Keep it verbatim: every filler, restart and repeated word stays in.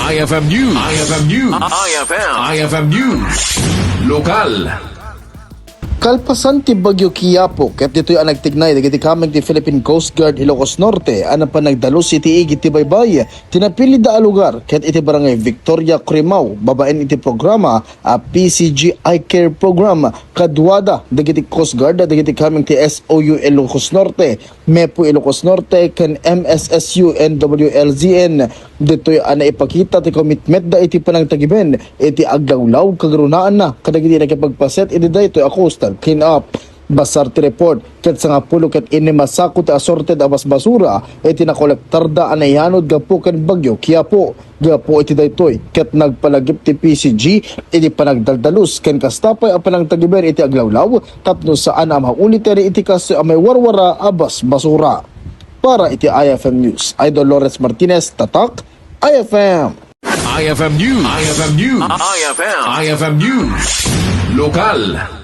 I F M News. I F M News. I F M. I F M News. Lokal. Kalpasan ti Bagyo Quiapo, ket ditoy a nagtignay dagiti kameng ti Philippine Coast Guard Ilocos Norte a napan nagdalus iti igid ti baybay ti napilida a lugar ket iti Barangay Victoria, Crimao, babaen iti programa a P C G Eye Care Program. Kaduada dagiti Coast Guard dagiti kameng ti S O U Ilocos Norte, MEPO Ilocos Norte, ken M S S U N W L Z N. Ditoy a naipakita ti commitmentda iti panangtagiben iti aglawlaw kagrunaanna kadagiti nakipagpaset iti daytoy a coastal cleanup. Basar ti report, ket sangapulo ket innem a sako ti assorted a basbasura iti nakolektarda a naianod gapu ken Bagyo Quiapo. Gapu iti daytoy, ket nagpalagip ti P C G iti panagdaldalus ken kasta pay a panangtagiben iti aglawlaw tapno saan a mauliten iti kastoy a maiwarwara a basbasura. Para iti I F M News, Idol Lawrence Martinez, Tatak, I F M. I F M News. I F M News. I F M. I F M News. Lokal.